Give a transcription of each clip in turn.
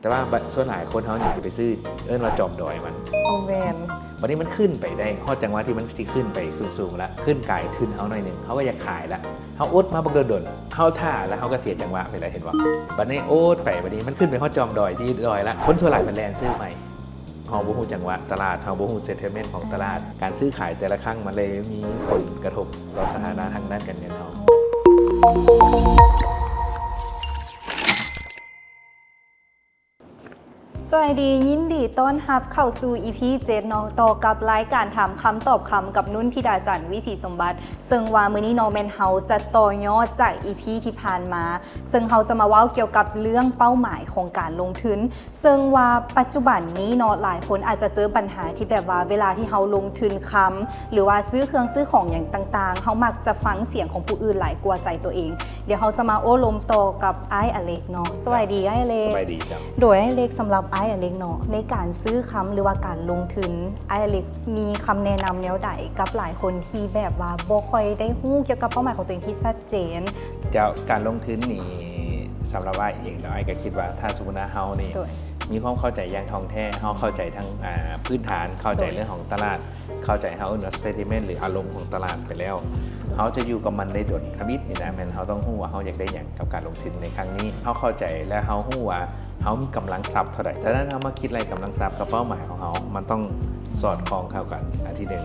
ແຕ່ວ່າບັດ ສ່ວນຫຼາຍຄົນເຮົານີ້ຊິໄປຊື້ ເອີ້ນວ່າຈອມດອຍມັນ. ໂອ້ ແມ່ນ. ບັດນີ້ມັນຂຶ້ນໄປໄດ້ຮອດຈັງຫວະທີ່ມັນຊິຂຶ້ນໄປສູງໆລະ ຂຶ້ນກາຍທຶນເຮົາໜ້ອຍໜຶ່ງ ເຮົາກໍຢາກຂາຍລະ ເຮົາອົດມາບັກດົນໆ ເຮົາຖ້າລະ ເຮົາກໍເສຍຈັງຫວະໄປລະ ເຫັນບໍ່? ບັດນີ້ໂອດໄປ ບັດນີ້ມັນຂຶ້ນໄປຮອດຈອມດອຍ ຊິດອຍລະ ຄົນສ່ວນຫຼາຍມັນແລ່ນຊື້ໃໝ່. ເຮົາບໍ່ຮູ້ຈັງຫວະຕະຫຼາດ ເຮົາບໍ່ຮູ້ sentiment ຂອງຕະຫຼາດ ການຊື້ຂາຍແຕ່ລະຄັ້ງ ມັນເລີຍມີຜົນກະທົບຕໍ່ສະຖານະທາງດ້ານການເງິນເຮົາ. ສະບາຍດີ ຍິນດີຕ້ອນຮັບເຂົ້າສູ່ ອີພີເຈັດເນາະ ຕໍ່ກັບລາຍການຖາມຄຳຕອບຄຳກັບນຸນທິດາຈັນ ວິສີສົມບັດ ເຊິ່ງວ່າມື້ນີ້ເນາະ ແມ່ນເຮົາຈະຕໍ່ຍອດຈາກ ອີພີທີ່ຜ່ານມາ ເຊິ່ງເຮົາຈະມາເວົ້າກ່ຽວກັບເລື່ອງເປົ້າໝາຍຂອງການລົງທຶນ ເຊິ່ງວ່າປັດຈຸບັນນີ້ເນາະ ຫຼາຍຄົນອາດຈະເຈີບັນຫາທີ່ແບບວ່າ ເວລາທີ່ເຮົາລົງທຶນຄຳ ຫຼືວ່າຊື້ເຄື່ອງຊື້ຂອງຫຍັງຕ່າງໆ ເຮົາມັກຈະຟັງສຽງຂອງຜູ້ອື່ນຫຼາຍກວ່າໃຈຕົວເອງ. ດຽວເຮົາຈະມາໂອ້ລົມຕໍ່ກັບອ້າຍອາເລັກເນາະ. ສະບາຍດີອ້າຍອາເລັກ. ສະບາຍດີຈ້າ. ໂດຍອ້າຍອາເລັກ ສຳລັບອ້າຍອາເລັກເນາະ ໃນການຊື້ຄຳ ຫຼືວ່າການລົງທຶນ ອ້າຍອາເລັກມີຄຳແນະນຳແນວໃດກັບຫຼາຍຄົນທີ່ແບບວ່າບໍ່ຄ່ອຍໄດ້ຮູ້ກ່ຽວກັບເປົ້າໝາຍຂອງຕົວເອງທີ່ຊັດເຈນ? ເຈົ້າ ການລົງທຶນນີ້ ສຳລັບອ້າຍເອງແລ້ວ ອ້າຍກໍຄິດວ່າ ຖ້າສົມມຸດວ່າເຮົານີ້ ໂດຍ ມີຄວາມເຂົ້າໃຈຢ່າງທ່ອງແທ້ ເຮົາເຂົ້າໃຈທັງ ອ່າ ພື້ນຖານ ເຂົ້າໃຈ ໂດຍ ເລື່ອງຂອງຕະຫຼາດ ເຂົ້າໃຈ ເຮົາເອີ້ນວ່າ sentiment ຫຼືອາລົມຂອງຕະຫຼາດໄປແລ້ວ ໂດຍ ເຮົາຈະຢູ່ກັບມັນໄດ້ດົນ. ທຳອິດນີ້ນະ ແມ່ນເຮົາຕ້ອງຮູ້ວ່າເຮົາຢາກໄດ້ຫຍັງກັບການລົງທຶນໃນຄັ້ງນີ້ ເຮົາເຂົ້າໃຈ ແລະ ເຮົາຮູ້ວ່າເຮົາມີກຳລັງຊັບເທົ່າໃດ. ສະນັ້ນ ເຮົາມາຄິດໄລ່ກຳລັງຊັບກັບເປົ້າໝາຍຂອງເຮົາ ມັນຕ້ອງສອດຄ່ອງເຂົ້າກັນ ອັນທີໜຶ່ງ.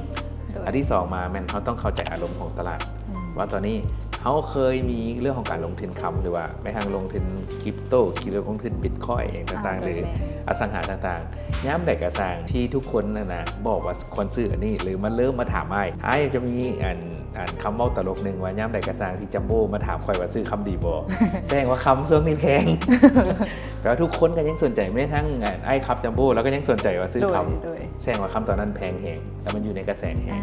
ໂດຍ ອັນທີສອງມາ ແມ່ນເຮົາຕ້ອງເຂົ້າໃຈອາລົມຂອງຕະຫຼາດ ອືມ ວ່າຕອນນີ້ເຮົາເຄີຍມີເລື່ອງຂອງການລົງທຶນຄຳ ຫຼືວ່າແມ້ກະທັ່ງລົງທຶນຄຣິບໂຕ ຫຼືລົງທຶນບິດຄອຍຫຍັງຕ່າງໆ ອ່າ ໂດຍ ຫຼື ແມ່ນ ອະສັງຫາຕ່າງໆ ຍາມໃດກໍຊ່າງທີ່ທຸກຄົນນັ້ນນະບອກວ່າຄວນຊື້ອັນນີ້ ຫຼືມາເລີ່ມມາຖາມອ້າຍ ອ້າຍຈະມີອັນ ອັນຄຳເວົ້າຕະຫຼົກໜຶ່ງວ່າ ຍາມໃດກໍຊ່າງທີ່ຈັມໂບ້ມາຖາມຂ້ອຍວ່າຊື້ຄຳດີບໍ່ ແສດງວ່າຄຳຊ່ວງນີ້ແພງ ແປວ່າທຸກຄົນກໍຍັງສົນໃຈ ແມ້ກະທັ່ງອ້າຍຂັບຈັມໂບ້ ລາວກໍຍັງສົນໃຈວ່າຊື້ຄຳ ໂດຍ ໂດຍ ແສດງວ່າຄຳຕອນນັ້ນແພງແຮງ ແລ້ວມັນຢູ່ໃນກະແສແຮງ. ອ່າ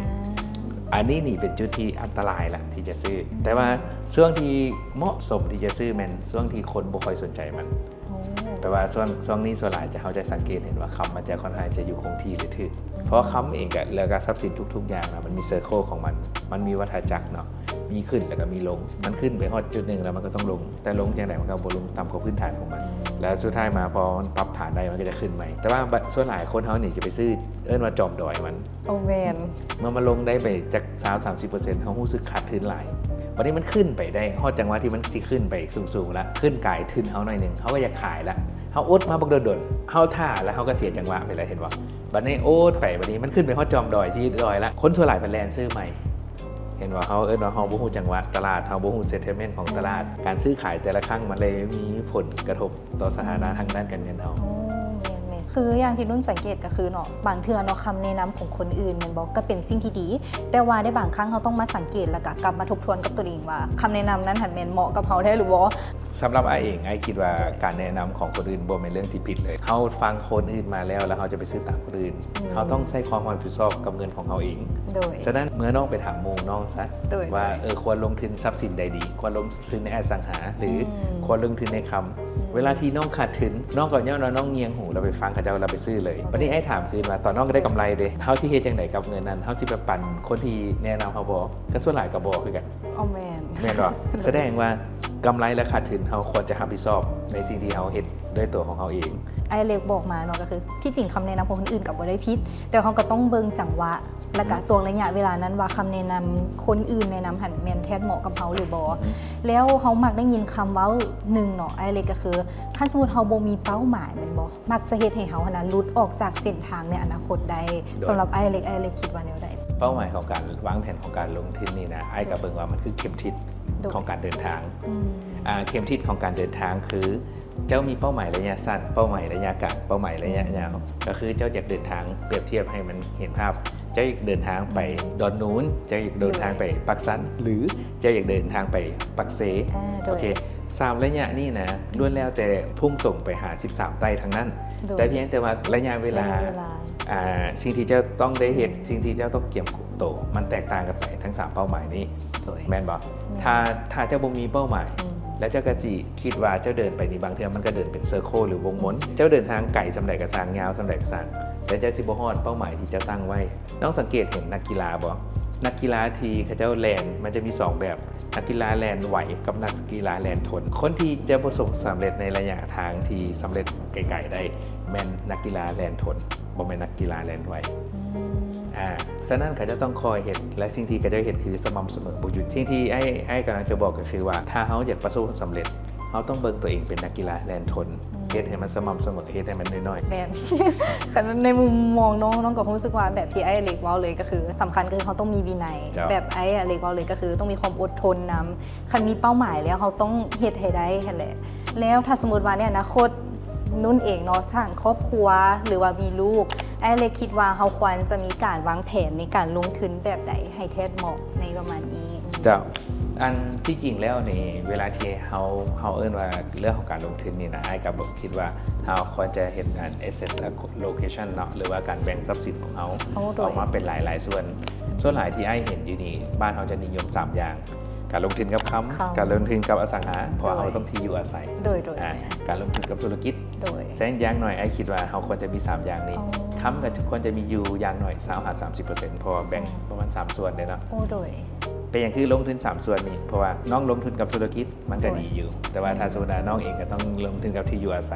ອັນນີ້ນີ້ເປັນຈຸດທີ່ອັນຕະລາຍລະທີ່ຈະຊື້ ແຕ່ວ່າຊ່ວງທີ່ເໝາະສົມທີ່ຈະຊື້ແມ່ນຊ່ວງທີ່ຄົນບໍ່ຄ່ອຍສົນໃຈມັນ. ໂອ້ ແປວ່າຊ່ວງ ຊ່ວງນີ້ສ່ວນຫຼາຍຈະ ເຮົາຈະສັງເກດເຫັນວ່າຄຳມັນຈະຄ່ອນຂ້າງຈະຢູ່ຄົງທີ່ ຫຼື ຖືກ ອືມ ເພາະວ່າຄຳເອງກະ ແລ້ວກະຊັບສິນທຸກໆຢ່າງນະ ມັນມີ circle ຂອງມັນ ມັນມີວັດທະຈັກເນາະ ມີຂຶ້ນແລ້ວກະມີລົງ ມັນຂຶ້ນໄປຮອດຈຸດໜຶ່ງແລ້ວມັນກໍຕ້ອງລົງ ແຕ່ລົງຈັ່ງໃດມັນກໍບໍ່ລົງຕ່ຳກວ່າພື້ນຖານຂອງມັນ ແລ້ວສຸດທ້າຍມາພໍມັນປັບຖານໄດ້ ມັນກໍຈະຂຶ້ນໃໝ່. ແຕ່ວ່າບັດ ສ່ວນຫຼາຍຄົນເຮົານີ້ຈະໄປຊື້ ເອີ້ນວ່າຈອມດອຍມັນ. ໂອ້ ແມ່ນ. ເມື່ອມັນລົງໄດ້ໄປຈັກຊາວ ສາມສິບເປີເຊັນ ເຮົາຮູ້ສຶກຂາດທຶນຫຼາຍ ບັດນີ້ມັນຂຶ້ນໄປໄດ້ຮອດຈັງຫວະທີ່ມັນຊິຂຶ້ນໄປສູງໆລະ ຂຶ້ນກາຍທຶນເຮົາໜ້ອຍໜຶ່ງ ເຮົາກໍຢາກຂາຍລະ ເຮົາອົດມາບັກດົນໆ ເຮົາຖ້າລະ ເຮົາກໍເສຍຈັງຫວະໄປລະ ເຫັນບໍ່? ບັດນີ້ໂອດໄປ ບັດນີ້ມັນຂຶ້ນໄປຮອດຈອມດອຍ ຊິດອຍລະ ຄົນສ່ວນຫຼາຍເພິ່ນແລ່ນຊື້ໃໝ່ ເຫັນບໍ່? ເຮົາເອີ້ນວ່າເຮົາບໍ່ຮູ້ຈັງຫວະຕະຫຼາດ ເຮົາບໍ່ຮູ້ sentiment ຂອງຕະຫຼາດ ອືມ ການຊື້ຂາຍແຕ່ລະຄັ້ງມັນເລີຍມີຜົນກະທົບຕໍ່ສະຖານະ ອືມ ທາງດ້ານການເງິນເຮົາ. ໂອ້ ແມ່ນໆ ຄືຢ່າງທີ່ນຸນສັງເກດກໍຄືເນາະ ບາງເທື່ອເນາະ ຄຳແນະນຳຂອງຄົນອື່ນແມ່ນບໍ່ ກໍເປັນສິ່ງທີ່ດີ ແຕ່ວ່າໃນບາງຄັ້ງເຮົາຕ້ອງມາສັງເກດ ແລ້ວກໍກັບມາທົບທວນກັບຕົວເອງວ່າ ຄຳແນະນຳນັ້ນຫັ້ນແມ່ນເໝາະກັບເຮົາແທ້ຫຼືບໍ່? ສຳລັບອ້າຍເອງ ອ້າຍຄິດວ່າການແນະນຳຂອງຄົນອື່ນບໍ່ແມ່ນເລື່ອງທີ່ຜິດເລີຍ. ເຮົາຟັງຄົນອື່ນມາແລ້ວ ແລ້ວເຮົາຈະໄປຊື້ຕາມຄົນອື່ນ ອືມ ເຮົາຕ້ອງໃຊ້ຄວາມຮັບຜິດຊອບກັບເງິນຂອງເຮົາເອງ. ໂດຍ ສະນັ້ນເມື່ອນ້ອງໄປຖາມໝູ່ນ້ອງຊະ ໂດຍ ວ່າ ໂດຍ ເອີ ຄວນລົງທຶນຊັບສິນໃດດີ ຄວນລົງທຶນໃນອະສັງຫາ ຫຼື ອືມ ຄວນລົງທຶນໃນຄຳ. ອືມ ເວລາທີ່ນ້ອງຂາດທຶນ ນ້ອງກໍຍ້ອນວ່ານ້ອງງຽງຫູ ແລ້ວໄປຟັງເຂົາເຈົ້າ ແລ້ວໄປຊື້ເລີຍ. ບັດນີ້ອ້າຍຖາມຄືນວ່າ ຕອນນ້ອງກໍໄດ້ກຳໄລເດ້ ເຮົາຊິເຮັດຈັ່ງໃດກັບເງິນນັ້ນ? ເຮົາຊິໄປປັນຄົນທີ່ແນະນຳເຮົາບໍ່? ກໍສ່ວນຫຼາຍກໍບໍ່ຄືກັນ. ອໍ ແມ່ນ ແມ່ນບໍ່? ສະແດງວ່າກຳໄລ ແລະ ຂາດທຶນ ເຮົາຄວນຈະຮັບຜິດຊອບໃນສິ່ງທີ່ເຮົາເຮັດດ້ວຍຕົວຂອງເຮົາເອງ. ອ້າຍເລັກບອກມາເນາະ ກໍຄືທີ່ຈິງຄຳແນະນຳຂອງຄົນອື່ນກໍບໍ່ໄດ້ຜິດ ແຕ່ເຮົາກໍຕ້ອງເບິ່ງຈັງຫວະ ແລ້ວກະ ອືມ ຊ່ວງໄລຍະເວລານັ້ນວ່າຄຳແນະນຳຄົນອື່ນແນະນຳຫັ້ນແມ່ນແທດເໝາະກັບເຮົາຫຼືບໍ່. ອືມ ແລ້ວເຮົາມັກໄດ້ຍິນຄຳເວົ້າໜຶ່ງເນາະ ອ້າຍເລັກ ກໍຄື ຄັນສົມມຸດເຮົາບໍ່ມີເປົ້າໝາຍແມ່ນບໍ່ ມັກຈະເຮັດໃຫ້ເຮົາຫັ້ນນະ ຫຼຸດອອກຈາກເສັ້ນທາງໃນອະນາຄົດໄດ້. ໂດຍ ສຳລັບອ້າຍເລັກ ອ້າຍເລັກຄິດວ່າແນວໃດ? ເປົ້າໝາຍຂອງການວາງແຜນຂອງການລົງທຶນນີ້ນະ ອ້າຍກໍເບິ່ງວ່າມັນຄືເຂັມທິດ ໂດຍ ຂອງການເດີນທາງ. ອືມ ອ່າ ເຂັມທິດຂອງການເດີນທາງຄື ເຈົ້າມີເປົ້າໝາຍໄລຍະສັ້ນ, ເປົ້າໝາຍໄລຍະກາງ, ເປົ້າໝາຍໄລຍະຍາວ. ອືມ ກໍຄືເຈົ້າຢາກເດີນທາງ ປຽບທຽບໃຫ້ມັນເຫັນພາບ ເຈົ້າຢາກເດີນທາງໄປ ອືມ ດອນນູນ, ເຈົ້າຢາກເດີນທາງ ໂດຍ ໄປປາກຊັນ ຫຼື ເຈົ້າຢາກເດີນທາງໄປປາກເຊ. ອ່າ ໂດຍ ໂອເຄ ສາມໄລຍະນີ້ນະ ອືມ ລ້ວນແລ້ວແຕ່ພຸ່ງຕົງໄປຫາສິບສາມໃຕ້ທັງນັ້ນ. ໂດຍ ແຕ່ພຽງແຕ່ວ່າໄລຍະເວລາ ໄລຍະເວລາ ອ່າ ສິ່ງທີ່ເຈົ້າຕ້ອງໄດ້ເຮັດ ອືມ ສິ່ງທີ່ເຈົ້າຕ້ອງກຽມໂຕ ມັນແຕກຕ່າງກັນໄປທັງສາມເປົ້າໝາຍນີ້. ໂດຍ ແມ່ນບໍ່? ອືມ ຖ້າ ຖ້າເຈົ້າບໍ່ມີເປົ້າໝາຍ ອືມ ແລ້ວເຈົ້າກໍຊິຄິດວ່າເຈົ້າເດີນໄປນີ້ ບາງເທື່ອມັນກໍເດີນເປັນ circle ຫຼືວົງວົນ. ອືມ ເຈົ້າເດີນທາງໄກສ່ຳໃດກໍຊ່າງ ຍາວສ່ຳໃດກໍຊ່າງ ແຕ່ເຈົ້າຊິບໍ່ຮອດເປົ້າໝາຍທີ່ເຈົ້າຕັ້ງໄວ້. ນ້ອງສັງເກດເຫັນນັກກິລາບໍ່? ນັກກິລາທີ່ເຂົາເຈົ້າແລ່ນ ມັນຈະມີສອງແບບ ນັກກິລາແລ່ນໄວກັບນັກກິລາແລ່ນທົນ. ຄົນທີ່ຈະປະສົບສຳເລັດໃນໄລຍະທາງທີ່ສຳເລັດໄກໆໄດ້ ແມ່ນນັກກິລາແລ່ນທົນ, ບໍ່ແມ່ນນັກກິລາແລ່ນໄວ. ອືມ ອ່າ ສະນັ້ນເຂົາເຈົ້າຕ້ອງຄອຍເຮັດ ແລະ ສິ່ງທີ່ເຂົາເຈົ້າເຮັດຄືສະໝ່ຳສະເໝີ ບໍ່ຢຸດ. ສິ່ງທີ່ອ້າຍ ອ້າຍກຳລັງຈະບອກກໍຄືວ່າ ຖ້າເຮົາຢາກປະສົບຜົນສຳເລັດ ເຮົາຕ້ອງເບິ່ງຕົວເອງເປັນນັກກິລາແລ່ນທົນ, ອືມ ເຮັດໃຫ້ມັນສະໝ່ຳສະເໝີ, ເຮັດໃຫ້ມັນນ້ອຍໆ. ແມ່ນ ຄັນໃນມຸມມອງນ້ອງ ນ້ອງກໍຮູ້ສຶກວ່າແບບທີ່ອ້າຍເລັກເວົ້າເລີຍ ກໍຄືສຳຄັນກໍຄືເຮົາຕ້ອງມີວິໄນ. ເຈົ້າ. ແບບອ້າຍເລັກເວົ້າເລີຍ ກໍຄືຕ້ອງມີຄວາມອົດທົນນຳ. ຄັນມີເປົ້າໝາຍແລ້ວ ເຮົາຕ້ອງເຮັດໃຫ້ໄດ້ຫັ້ນແຫຼະ. ແລ້ວຖ້າສົມມຸດວ່າໃນອະນາຄົດນຸ້ນເອງເນາະ ສ້າງຄອບຄົວ ຫຼືວ່າມີລູກ, ອ້າຍເລັກຄິດວ່າເຮົາຄວນຈະມີການວາງແຜນໃນການລົງທຶນແບບໃດໃຫ້ແທດເໝາະໃນປະມານນີ້? ເຈົ້າ. ອັນທີ່ຈິງແລ້ວນີ້ ເວລາທີ່ເຮົາ ເຮົາເອີ້ນວ່າເລື່ອງຂອງການລົງທຶນນີ້ນະ ອ້າຍກໍຄິດວ່າເຮົາຄວນຈະເຮັດການ asset allocation ເນາະ ຫຼືວ່າການແບ່ງຊັບສິນຂອງເຮົາ ໂອ້ ໂດຍ ອອກມາເປັນຫຼາຍໆສ່ວນ. ສ່ວນຫຼາຍທີ່ອ້າຍເຫັນຢູ່ນີ້ ບ້ານເຮົາຈະນິຍົມສາມຢ່າງ ການລົງທຶນກັບຄຳ ຄຳ ການລົງທຶນກັບອະສັງຫາ ເພາະວ່າ ໂດຍ ເຮົາຕ້ອງທີ່ຢູ່ອາໄສ. ໂດຍ ໂດຍ ອ່າ ການລົງທຶນກັບທຸລະກິດ. ໂດຍ ສະນັ້ນຢ່າງໜ້ອຍອ້າຍຄິດວ່າເຮົາຄວນຈະມີສາມຢ່າງນີ້. ອໍ ຄຳກໍຄວນຈະມີຢູ່ຢ່າງໜ້ອຍຊາວຫາສາມສິບເປີເຊັນ ເພາະວ່າແບ່ງ ອໍ ປະມານສາມສ່ວນເດ້ເນາະ. ໂອ້ ໂດຍ ເປັນຫຍັງຄືລົງທຶນສາມສ່ວນນີ້? ເພາະວ່ານ້ອງລົງທຶນກັບທຸລະກິດ ມັນກໍ ໂດຍ ດີຢູ່, ແຕ່ວ່າ ອືມ ຖ້າສົມມຸດວ່ານ້ອງເອງກໍຕ້ອງລົງທຶນກັບທີ່ຢູ່ອາໄສ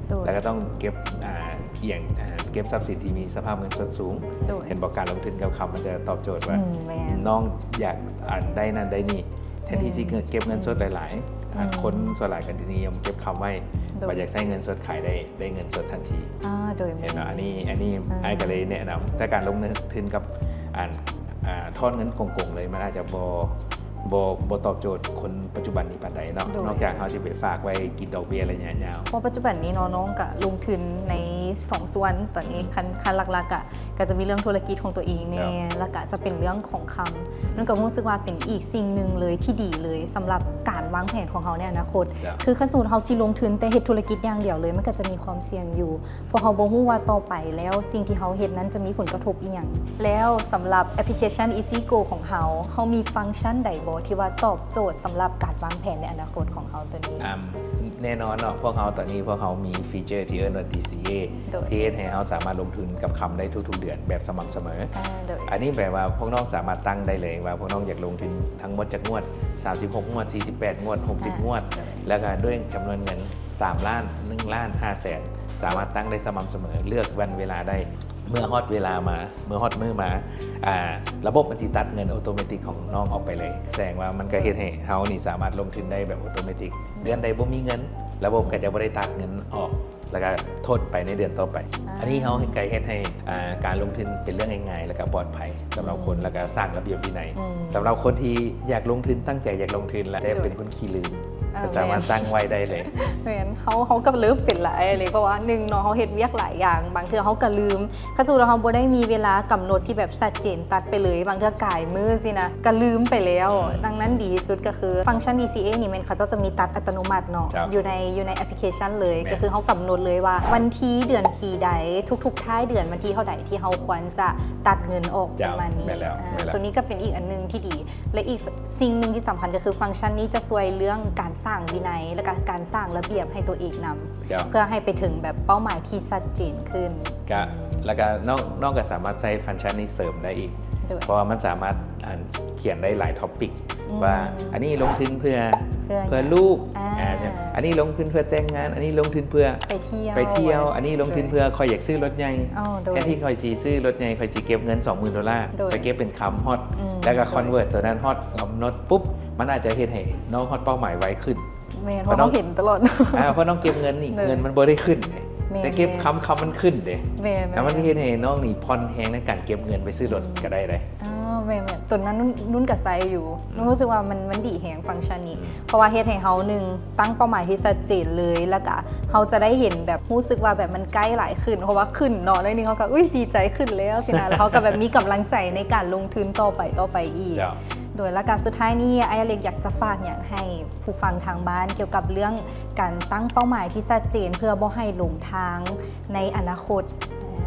ໂດຍ ແລ້ວກໍຕ້ອງເກັບ ອ່າ ອີ່ຫຍັງ ອ່າ ເກັບຊັບສິນທີ່ມີສະພາບເງິນສົດສູງ. ໂດຍ ເຫັນບໍ່? ການລົງທຶນກັບຄຳມັນຈະຕອບໂຈດວ່າ ອືມ ແມ່ນ ນ້ອງຢາກ ອັນ ໄດ້ນັ້ນໄດ້ນີ້ ແທນທີ່ ອືມ ຊິເກັບເງິນສົດຫຼາຍໆ ອືມ ອ່າ ຄົນສ່ວນຫຼາຍກໍນິຍົມເກັບຄຳໄວ້ ໂດຍ ບັດຢາກໃຊ້ເງິນສົດຂາຍໄດ້ ໄດ້ເງິນສົດທັນທີ. ອ່າ ໂດຍ ເຫັນບໍ່? ແມ່ນ ອັນນີ້ ອັນນີ້ ອ່າ ອ້າຍກໍເລີຍແນະນຳ ແຕ່ການລົງທຶນກັບ ອັນ ອ່າ ຖອນເງິນກົງໆເລີຍ ມັນອາດຈະບໍ່ ບໍ່ ບໍ່ຕອບໂຈດຄົນປັດຈຸບັນນີ້ປານໃດເນາະ. ໂດຍ ນອກຈາກເຮົາຊິໄປຝາກໄວ້ກິນດອກເບ້ຍໄລຍະຍາວ. ເພາະປັດຈຸບັນນີ້ເນາະ ນ້ອງກະລົງທຶນໃນສອງສ່ວນ ຕອນນີ້ ອືມ ຂັ້ນ ຂັ້ນຫຼັກໆ ກະ ກະຈະມີເລື່ອງທຸລະກິດຂອງຕົວເອງແນ່ ເຈົ້າ ແລ້ວກະຈະເປັນເລື່ອງຂອງຄຳ. ອືມ ມັນກໍຮູ້ສຶກວ່າເປັນອີກສິ່ງໜຶ່ງເລີຍທີ່ດີເລີຍ ສຳລັບການວາງແຜນຂອງເຮົາໃນອະນາຄົດ. ເຈົ້າ ຄືຄັນສົມມຸດເຮົາຊິລົງທຶນແຕ່ເຮັດທຸລະກິດຢ່າງດຽວເລີຍ ມັນກໍຈະມີຄວາມສ່ຽງຢູ່ ເພາະເຮົາບໍ່ຮູ້ວ່າຕໍ່ໄປແລ້ວສິ່ງທີ່ເຮົາເຮັດນັ້ນຈະມີຜົນກະທົບອີ່ຫຍັງ. ແລ້ວສຳລັບແອັບພລິເຄຊັນ Easy Goal ຂອງເຮົາ ເຮົາມີຟັງຊັນໃດບໍ່ທີ່ວ່າຕອບໂຈດສຳລັບການວາງແຜນໃນອະນາຄົດຂອງເຮົາຕົວນີ້? ອ່າ ແນ່ນອນເນາະ ພວກເຮົາຕອນນີ້ພວກເຮົາມີຟີເຈີທີ່ເອີ້ນວ່າ DCA ໂດຍ ທີ່ເຮັດໃຫ້ເຮົາສາມາດລົງທຶນກັບຄຳໄດ້ທຸກໆເດືອນແບບສະໝ່ຳສະເໝີ. ອ່າ ໂດຍ ອັນນີ້ແປວ່າພວກນ້ອງສາມາດຕັ້ງໄດ້ເລີຍວ່າພວກນ້ອງຢາກລົງທຶນທັງໝົດຈັກງວດ ສາມສິບຫົກງວດ ສີ່ສິບແປດງວດ ຫົກສິບ ອ່າ ງວດ ໂດຍ ແລ້ວກໍດ້ວຍຈຳນວນເງິນ ສາມລ້ານ ໜຶ່ງລ້ານ ຫ້າແສນ ສາມາດຕັ້ງໄດ້ສະໝ່ຳສະເໝີ ເລືອກວັນເວລາໄດ້. ເມື່ອຮອດເວລາມາ ເມື່ອຮອດມື້ມາ ອ່າ ລະບົບມັນຊິຕັດເງິນໂອໂຕເມຕິກຂອງນ້ອງອອກໄປເລີຍ. ສະແດງວ່າມັນກໍເຮັດໃຫ້ເຮົານີ້ສາມາດລົງທຶນໄດ້ແບບໂອໂຕເມຕິກ. ເດືອນໃດບໍ່ມີເງິນ ລະບົບກໍຈະບໍ່ໄດ້ຕັດເງິນອອກ ແລ້ວກໍທົດໄປໃນເດືອນຕໍ່ໄປ. ອ່າ ອັນນີ້ເຮົາກໍເຮັດໃຫ້ ອ່າ ການລົງທຶນເປັນເລື່ອງງ່າຍໆ ແລ້ວກໍປອດໄພສຳລັບຄົນ ອືມ ແລ້ວກໍສ້າງລະບຽບວິໄນ. ອືມ ສຳລັບຄົນທີ່ຢາກລົງທຶນ ຕັ້ງໃຈຢາກລົງທຶນ ແລະ ໂດຍ ເປັນຄົນ ຂີ້ລືມ ອ່າ ກໍສາມາດ ແມ່ນ ຕັ້ງໄວ້ໄດ້ເລີຍ. ແມ່ນ ເຮົາ ເຮົາກໍເລີ່ມເປັນຫຼາຍເລີຍ ເພາະວ່າໜຶ່ງເນາະ ເຮົາເຮັດວຽກຫຼາຍຢ່າງ ບາງເທື່ອເຮົາກໍລືມ. ຄັນສົມມຸດວ່າເຮົາບໍ່ໄດ້ມີເວລາກຳນົດທີ່ແບບຊັດເຈນ ຕັດໄປເລີຍ ບາງເທື່ອກາຍມື້ຊີ້ນະ ກໍລືມໄປແລ້ວ. ອືມ ດັ່ງນັ້ນດີທີ່ສຸດກໍຄືຟັງຊັນ DCA ນີ້ແມ່ນເຂົາເຈົ້າຈະມີຕັດອັດຕະໂນມັດເນາະ ເຈົ້າ ຢູ່ໃນ ຢູ່ໃນແອັບພລິເຄຊັນເລີຍ. ແມ່ນ ກໍຄືເຮົາກຳນົດເລີຍວ່າວັນທີເດືອນປີໃດ ທຸກໆທ້າຍເດືອນວັນທີເທົ່າໃດທີ່ເຮົາຄວນຈະຕັດເງິນອອກ ເຈົ້າ ປະມານນີ້. ແມ່ນແລ້ວ ອ່າ ແມ່ນແລ້ວ ຕົວນີ້ກໍເປັນອີກອັນໜຶ່ງທີ່ດີ. ແລະ ອີກສິ່ງໜຶ່ງທີ່ສຳຄັນກໍຄືຟັງຊັນນີ້ຈະຊ່ວຍເລື່ອງການສ້າງວິໄນ ແລະກະການສ້າງລະບຽບໃຫ້ຕົວເອງນຳ ເຈົ້າ ເພື່ອໃຫ້ໄປເຖິງແບບເປົ້າໝາຍທີ່ຊັດເຈນຂຶ້ນ. ກະ ອືມ ແລ້ວກະນ້ອງ ນ້ອງກະສາມາດໃຊ້ຟັງຊັນນີ້ເສີມໄດ້ອີກ ໂດຍ ເພາະວ່າມັນສາມາດ ອັນ ຂຽນໄດ້ຫຼາຍທັອບປິກ ອືມ ວ່າອັນນີ້ລົງທຶນເພື່ອ ເພື່ອ ເພື່ອລູກ ອ່າ ອ່າ ອັນນີ້ລົງທຶນເພື່ອແຕ່ງງານ ອັນນີ້ລົງທຶນເພື່ອໄປທ່ຽວ ໄປທ່ຽວ ອັນນີ້ລົງທຶນເພື່ອຂ້ອຍຢາກຊື້ລົດໃຫຍ່ ໂດຍ ແທນທີ່ຂ້ອຍຊິຊື້ລົດໃຫຍ່ ຂ້ອຍຊິເກັບເງິນສອງໝື່ນໂດລາ ໂດຍ ຂ້ອຍເກັບເປັນຄຳຮອດ ອືມ ແລ້ວກໍ ໂດຍ ຄອນເວີດຕົວນັ້ນຮອດກຳນົດປຸບ ມັນອາດຈະເຮັດໃຫ້ນ້ອງຮອດເປົ້າໝາຍໄວຂຶ້ນ. ແມ່ນ ເພາະນ້ອງເຫັນຕະຫຼອດ ອ່າ ເພາະນ້ອງເກັບເງິນນີ້ ໂດຍ ເງິນມັນບໍ່ໄດ້ຂຶ້ນເດ້ ແມ່ນ ແຕ່ເກັບຄຳ ຄຳມັນຂຶ້ນເດ້. ແມ່ນ ແລ້ວມັນເຮັດໃຫ້ນ້ອງນີ້ຜ່ອນແຮງໃນການເກັບເງິນໄປຊື້ລົດກໍໄດ້ເດ້. ອໍ ແມ່ນໆ ຕົວນັ້ນນຸ້ນ ນຸ້ນກໍໃຊ້ຢູ່ ອືມ ນຸ້ນຮູ້ສຶກວ່າມັນ ມັນດີແຮງຟັງຊັນນີ້ ອືມ ເພາະວ່າເຮັດໃຫ້ເຮົາ ໜຶ່ງ ຕັ້ງເປົ້າໝາຍທີ່ຊັດເຈນເລີຍ ແລ້ວກະເຮົາຈະໄດ້ເຫັນແບບ ຮູ້ສຶກວ່າແບບມັນໃກ້ຫຼາຍຂຶ້ນ ເພາະວ່າຂຶ້ນເນາະ ໜ້ອຍໜຶ່ງເຮົາກໍ ອຸ້ຍ ດີໃຈຂຶ້ນແລ້ວຊີ້ນະ ແລ້ວເຮົາກໍແບບມີກຳລັງໃຈໃນການລົງທຶນຕໍ່ໄປ ຕໍ່ໄປອີກ. ເຈົ້າ ໂດຍ ແລ້ວກະສຸດທ້າຍນີ້ ອ້າຍເລັກຢາກຈະຝາກຫຍັງໃຫ້ຜູ້ຟັງທາງບ້ານ ກ່ຽວກັບເລື່ອງການຕັ້ງເປົ້າໝາຍທີ່ຊັດເຈນ ເພື່ອບໍ່ໃຫ້ຫຼົງທາງໃນອະນາຄົດ?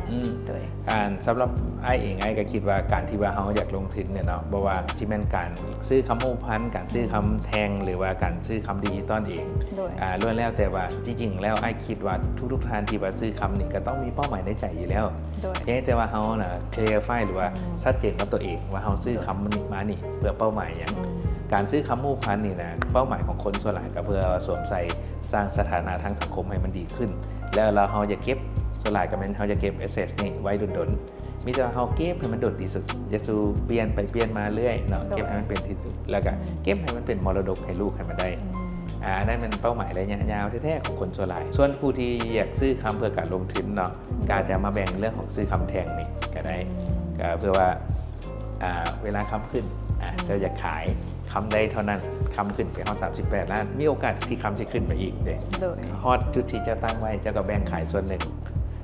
ອືມ ໂດຍ ອ່າ ສຳລັບອ້າຍເອງ ອ້າຍກໍຄິດວ່າການທີ່ວ່າເຮົາຢາກລົງທຶນເນຍເນາະ ບໍ່ວ່າຊິແມ່ນການຊື້ຄຳຮູ້ພັນ ການຊື້ຄຳແທ່ງ ຫຼືວ່າການຊື້ຄຳດິຈິຕອນເອງ ໂດຍ ອ່າ ລ້ວນແລ້ວແຕ່ວ່າ ຈິງໆແລ້ວອ້າຍຄິດວ່າທຸກໆທ່ານທີ່ວ່າຊື້ຄຳນີ້ ກໍຕ້ອງມີເປົ້າໝາຍໃນໃຈຢູ່ແລ້ວ ໂດຍ ພຽງແຕ່ວ່າເຮົານະ clarify ຫຼືວ່າ ອືມ ຊັດເຈນກັບຕົວເອງວ່າເຮົາຊື້ ໂດຍ ຄຳນີ້ມານີ້ເພື່ອເປົ້າໝາຍຫຍັງ ອືມ ການຊື້ຄຳໝູ່ພັນນີ້ນະ ເປົ້າໝາຍຂອງຄົນສ່ວນຫຼາຍກໍເພື່ອສວມໃສ່ ສ້າງສະຖານະທາງສັງຄົມໃຫ້ມັນດີຂຶ້ນ ແລ້ວ ແລ້ວເຮົາຢາກເກັບ ສ່ວນຫຼາຍກໍແມ່ນເຮົາຢາກເກັບ asset ນີ້ໄວ້ດົນໆ ມີແຕ່ວ່າເຮົາເກັບໃຫ້ມັນດົນທີ່ສຸດ ຢ່າສູ່ປ່ຽນໄປປ່ຽນມາເລື້ອຍເນາະ ໂດຍ ເກັບໃຫ້ມັນເປັນທີ່ສຸດ ແລ້ວກໍເກັບໃຫ້ມັນເປັນມໍລະດົກໃຫ້ລູກໃຫ້ມັນໄດ້ ອືມ ອາ ອັນນັ້ນແມ່ນເປົ້າໝາຍໄລຍະຍາວແທ້ໆຂອງຄົນສ່ວນຫຼາຍ. ສ່ວນຜູ້ທີ່ຢາກຊື້ຄຳເພື່ອການລົງທຶນເນາະ ກໍອາດຈະມາແບ່ງເລື່ອງຂອງຊື້ຄຳແທ່ງນີ້ກໍໄດ້ ອືມ ກໍເພື່ອວ່າ ອ່າ ເວລາຄຳຂຶ້ນ ອ່າ ເຈົ້າຢາກຂາຍ ຄຳໄດ້ເທົ່ານັ້ນ ຄຳຂຶ້ນໄປຮອດສາມສິບແປດລ້ານ ມີໂອກາດທີ່ຄຳຊິຂຶ້ນໄປອີກເດ້ ໂດຍ ຮອດຈຸດທີ່ເຈົ້າຕັ້ງໄວ້ ເຈົ້າກໍແບ່ງຂາຍສ່ວນໜຶ່ງ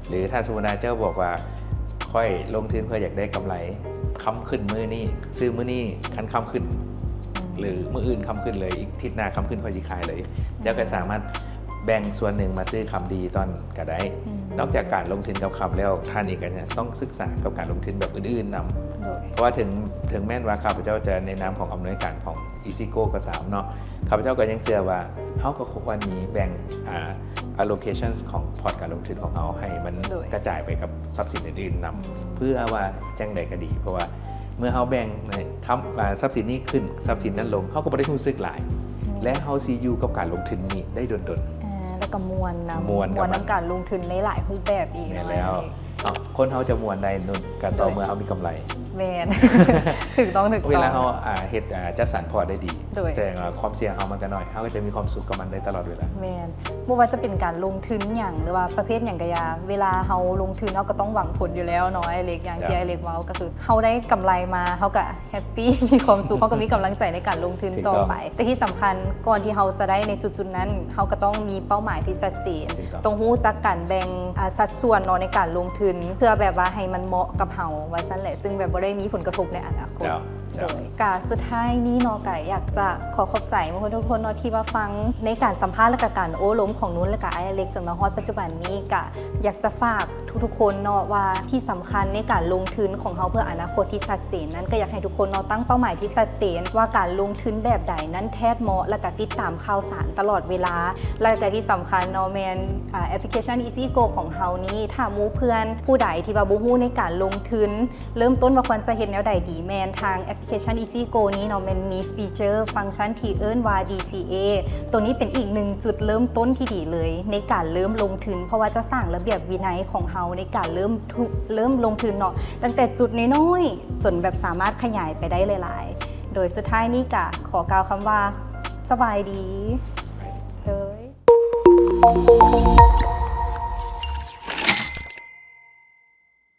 ຫຼື ຖ້າສົມມຸດວ່າເຈົ້າບອກວ່າ ຂ້ອຍລົງທຶນເພື່ອຢາກໄດ້ກຳໄລ ຄຳຂຶ້ນມື້ນີ້ ຊື້ມື້ນີ້ ຄັນຄຳຂຶ້ນ ອືມ ຫຼື ມື້ອື່ນຄຳຂຶ້ນເລີຍ ອີກທິດໜ້າຄຳຂຶ້ນ ຂ້ອຍຊິຂາຍເລີຍ ເຈົ້າກໍສາມາດແບ່ງສ່ວນໜຶ່ງມາຊື້ຄຳດີຕອນ ກໍໄດ້ ອືມ ນອກຈາກການລົງທຶນກັບຄຳແລ້ວ ທ່ານເອງກໍຍັງຕ້ອງສຶກສາກັບການລົງທຶນແບບອື່ນໆນຳ ໂດຍ ເພາະວ່າເຖິງ ເຖິງແມ່ນວ່າຂ້າພະເຈົ້າຈະໃນນາມຂອງອຳນວຍການຂອງ Easygo ກໍຕາມເນາະ ຂ້າພະເຈົ້າກໍຍັງເຊື່ອວ່າ ເຮົາກໍຄວນມີແບ່ງ ອ່າ allocations ຂອງພອດການລົງທຶນຂອງເຮົາ ໃຫ້ມັນ ໂດຍ ກະຈາຍໄປກັບຊັບສິນອື່ນໆນຳ ອືມ ເພື່ອວ່າຈັ່ງໃດກໍດີ ເພາະວ່າເມື່ອເຮົາແບ່ງໃຫ້ຄຳ ອ່າ ຊັບສິນນີ້ຂຶ້ນ ຊັບສິນນັ້ນລົງ ເຮົາກໍບໍ່ໄດ້ຮູ້ສຶກຫຼາຍ ແມ່ນ ແລະ ເຮົາຊິຢູ່ກັບການລົງທຶນນີ້ໄດ້ດົນໆ ອ່າ ແລ້ວກໍມ່ວນນຳ ມ່ວນກັບມັນ ມ່ວນນຳການລົງທຶນໃນຫຼາຍຮູບແບບອີກ ແມ່ນແລ້ວ ເນາະ ເອົາ ຄົນເຮົາຈະມ່ວນໄດ້ນຸ່ນ ກໍຕໍ່ເມື່ອເຮົາມີກຳໄລ ແມ່ນ ຖືກຕ້ອງ ຖືກຕ້ອງ ເວລາເຮົາ ອ່າ ເຮັດ ອ່າ ຈັດສັນພອດໄດ້ດີ ໂດຍ ແສດງວ່າຄວາມສ່ຽງເຮົາມັນກໍໜ້ອຍ ເຮົາກໍຈະມີຄວາມສຸກກັບມັນໄດ້ຕະຫຼອດເວລາ ແມ່ນ ບໍ່ວ່າຈະເປັນການລົງທຶນຫຍັງ ຫຼືວ່າປະເພດຫຍັງກໍຢ່າ ເວລາເຮົາລົງທຶນ ເຮົາກໍຕ້ອງຫວັງຜົນຢູ່ແລ້ວເນາະ ອ້າຍເລັກ ຢ່າງທີ່ອ້າຍເລັກເວົ້າ ກໍຄືເຮົາໄດ້ກຳໄລມາ ເຮົາກໍ ແຮັບປີ ມີຄວາມສຸກ ເຮົາກໍມີກຳລັງໃຈໃນການລົງທຶນຕໍ່ໄປ ແຕ່ທີ່ສຳຄັນ ກ່ອນທີ່ເຮົາຈະໄດ້ໃນຈຸດໆນັ້ນ ເຮົາກໍຕ້ອງມີເປົ້າໝາຍທີ່ຊັດເຈນ ຕ້ອງຮູ້ຈັກການແບ່ງ ອາ ສັດສ່ວນເນາະ ໃນການລົງທຶນ ເພື່ອແບບວ່າໃຫ້ມັນເໝາະກັບເຮົາ ວ່າຊັ້ນແຫຼະ ຈຶ່ງແບບບໍ່ໄດ້ມີຜົນກະທົບໃນອະນາຄົດ ໂດຍ ກະສຸດທ້າຍນີ້ເນາະ ກະຢາກຈະຂໍຂອບໃຈໝູ່ເພື່ອນທຸກຄົນເນາະ ທີ່ມາຟັງໃນການສຳພາດ ແລະກະການໂອ້ລົມຂອງນຸ່ນ ແລະກະອ້າຍເລັກ ຈົນມາຮອດປັດຈຸບັນນີ້ ກະຢາກຈະຝາກ ທຸກໆຄົນເນາະ ວ່າທີ່ສຳຄັນໃນການລົງທຶນຂອງເຮົາເພື່ອອະນາຄົດທີ່ຊັດເຈນນັ້ນ ກໍຢາກໃຫ້ທຸກຄົນເນາະ ຕັ້ງເປົ້າໝາຍທີ່ຊັດເຈນວ່າການລົງທຶນແບບໃດນັ້ນແທດເໝາະ ແລ້ວກໍຕິດຕາມຂ່າວສານຕະຫຼອດເວລາ ແລ້ວກໍທີ່ສຳຄັນເນາະ ແມ່ນ ອາ ແອັບພລິເຄຊັນ Easygo ຂອງເຮົານີ້ ຖ້າໝູ່ເພື່ອນຜູ້ໃດທີ່ວ່າບໍ່ຮູ້ໃນການລົງທຶນ ເລີ່ມຕົ້ນວ່າຄວນຈະເຮັດແນວໃດດີ ແມ່ນທາງແອັບພລິເຄຊັນ Easygo ນີ້ເນາະ ແມ່ນມີຟີເຈີຟັງຊັນທີ່ເອີ້ນວ່າ ດີຊີເອ ໂຕນີ້ເປັນອີກໜຶ່ງຈຸດເລີ່ມຕົ້ນທີ່ດີເລີຍໃນການເລີ່ມລົງທຶນ ເພາະວ່າຈະສ້າງລະບຽບວິໄນຂອງເຮົາໃນການເລີ່ມທຸ ເລີ່ມລົງທຶນເນາະ ຕັ້ງແຕ່ຈຸດນ້ອຍໆ ຈົນແບບສາມາດຂະຫຍາຍໄປໄດ້ຫຼາຍໆ ໂດຍສຸດທ້າຍນີ້ກະຂໍກ່າວຄຳວ່າ ສະບາຍດີ ສະບາຍດີ ເອີຍ.